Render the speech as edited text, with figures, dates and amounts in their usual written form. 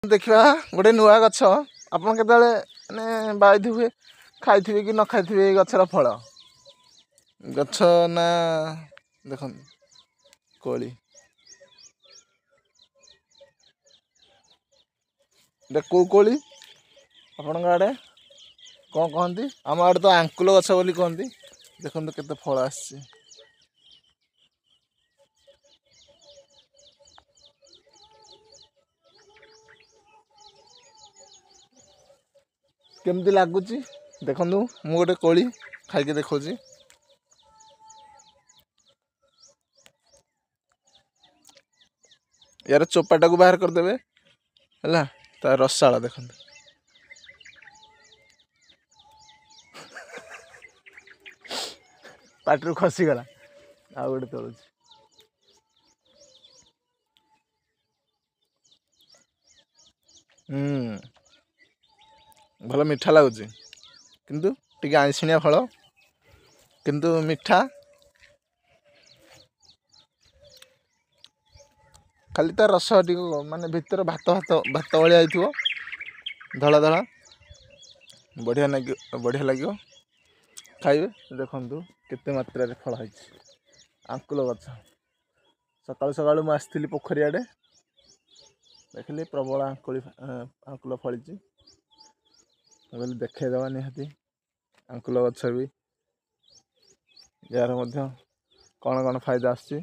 ଦେଖିବା ଗୋଟେ ନୂଆ ଗଛ। ଆପଣ କେତେବେଳେ ମାନେ ବାଇଥିବେ, ଖାଇଥିବେ କି ନ ଖାଇଥିବେ ଏଇ ଗଛର ଫଳ। ଗଛ ନା ଦେଖନ୍ତୁ କୋଳି। ଏଇଟା କେଉଁ କୋଳି? ଆପଣଙ୍କ ଆଡ଼େ କ'ଣ କହନ୍ତି? ଆମ ଆଡ଼େ ତ ଆଙ୍କୁଲ ଗଛ ବୋଲି କହନ୍ତି। ଦେଖନ୍ତୁ କେତେ ଫଳ ଆସିଛି। କେମିତି ଲାଗୁଛି ଦେଖନ୍ତୁ। ମୁଁ ଗୋଟେ କୋଳି ଖାଇକି ଦେଖାଉଛି। ୟାର ଚୋପାଟାକୁ ବାହାର କରିଦେବେ, ହେଲା ତା ରସାଳ। ଦେଖନ୍ତୁ, ପାଟିରୁ ଖସିଗଲା। ଆଉ ଗୋଟେ ତୋଳୁଛି। ହୁଁ, ଭଲ ମିଠା ଲାଗୁଛି, କିନ୍ତୁ ଟିକେ ଆଇଁଷିଣିଆ ଫଳ, କିନ୍ତୁ ମିଠା। ଖାଲି ତା ରସ ଟିକେ ମାନେ ଭିତରେ ଭାତ ଭାତ ଭାତ ଭଳିଆ ହେଇଥିବ, ଧଳା ଧଳା, ବଢ଼ିଆ ଲାଗିବ, ବଢ଼ିଆ ଲାଗିବ ଖାଇବେ। ଦେଖନ୍ତୁ କେତେ ମାତ୍ରାରେ ଫଳ ହେଇଛି ଆଙ୍କୁଲ ଗଛ। ସକାଳୁ ସକାଳୁ ମୁଁ ଆସିଥିଲି ପୋଖରୀ ଆଡ଼େ, ଦେଖିଲି ପ୍ରବଳ ଆଙ୍କୁଳି ଆଙ୍କୁଲ ଫଳିଛି। ମୁଁ କହିଲି ଦେଖେଇଦେବା ନିହାତି ଆଙ୍କୁଲ ଗଛ ବି, ଏହାର ମଧ୍ୟ କ'ଣ କ'ଣ ଫାଇଦା ଆସୁଛି।